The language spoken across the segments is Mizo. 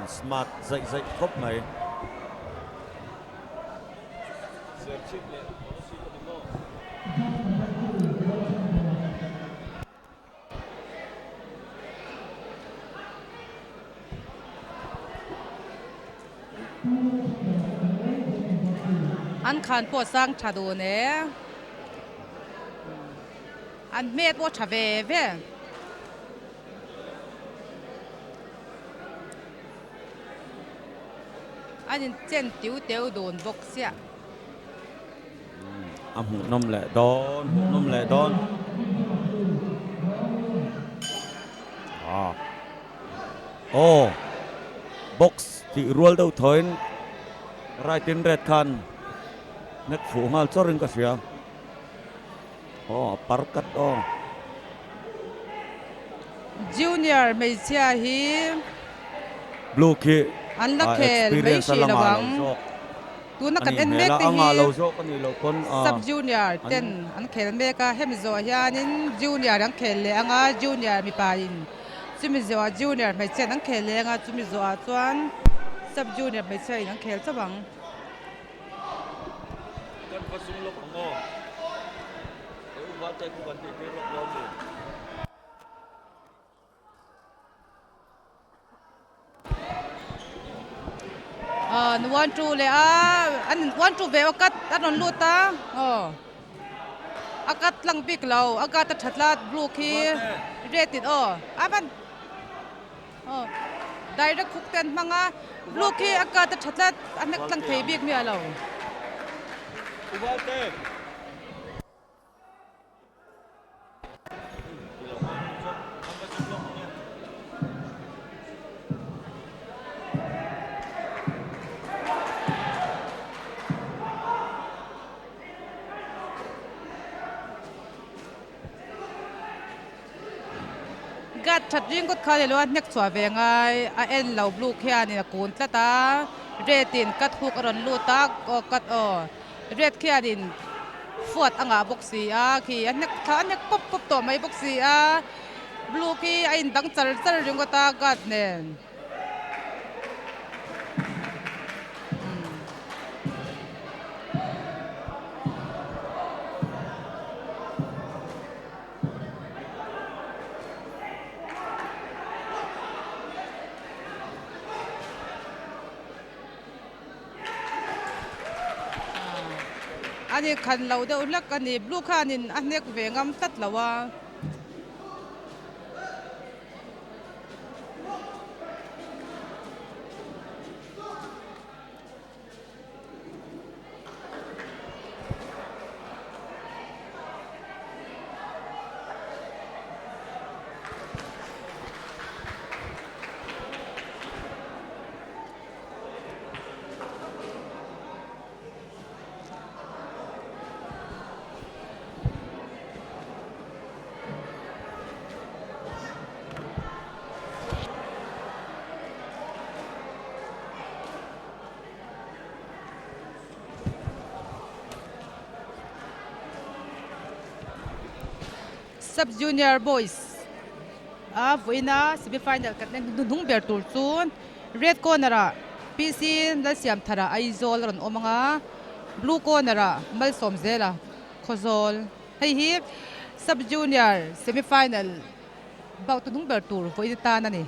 In smart zaih zaih khawp mai. An khan pawh sang tha dun e. An hmel pawh tha ve ve. An in chen tiu teu dun bawk chiah. A hmuhnawm leh dawn hmuhnawm leh dawn. Aw box tih rual deuh thawiin right in red khan hnek fuh nghal chawr in ka hria. Aw a par kat aw. Junior hmeichhia hi Blue khi an la khel mai experience a hrih la lo ngah ang. lo zawk Tuna a kan nih en hmel mek a, te a hi ngah lo zawk a nih loh pawn a Sub Junior an ten an khel mek a, hemi zawh hianin Junior an khel leh ang a, Junior mipa in chumi zawhah Junior hmeichhia in an khel leh ang a, chumi zawhah chuan Sub Junior hmeichhia in an khel chauh ang. Kan va sung lawk ang aw. He u val te khu kan tih tir lawk lo ni. An one two leh a an in one two ve aw cut a rawn lut a aw a cut tlang bik lo a cut a that la blue khi red in aw a van aw direct hook te an hmang a blue khi a cut a that la a hnek tlang thei bik miah lo. Gat that ringawt kha ni lo a hnek chhuah ve ngai a en lo blue khianin a kun tlat a red in cut hook a rawn lut a aw cut aw red khianin fuat a ngah bawk si a khi a hnek thla a hnek pawp pawp tawh mai bawk si a blue khi a indang char char ringawt a guard nen. Ani khan lo deuh hlek a ni blue khanin a hnek ve ngam tlat lo a. Sub Junior Boys a vawiina semi final kan en hnuhnung ber tur chu red corner ah PC Lalsiamthara Aizawl a rawn awm ang a, blue corner ah Malsawmzela Khawzawl. Hei hi Sub Junior semi final bauh hnuhnung ber tur vawiin atan a ni.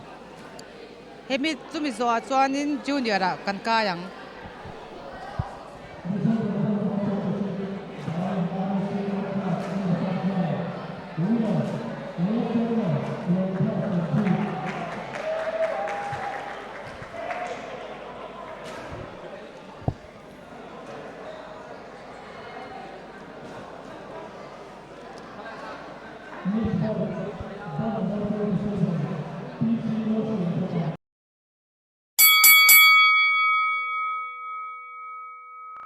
Hemi chumi zawhah chuanin Junior ah kan kai ang.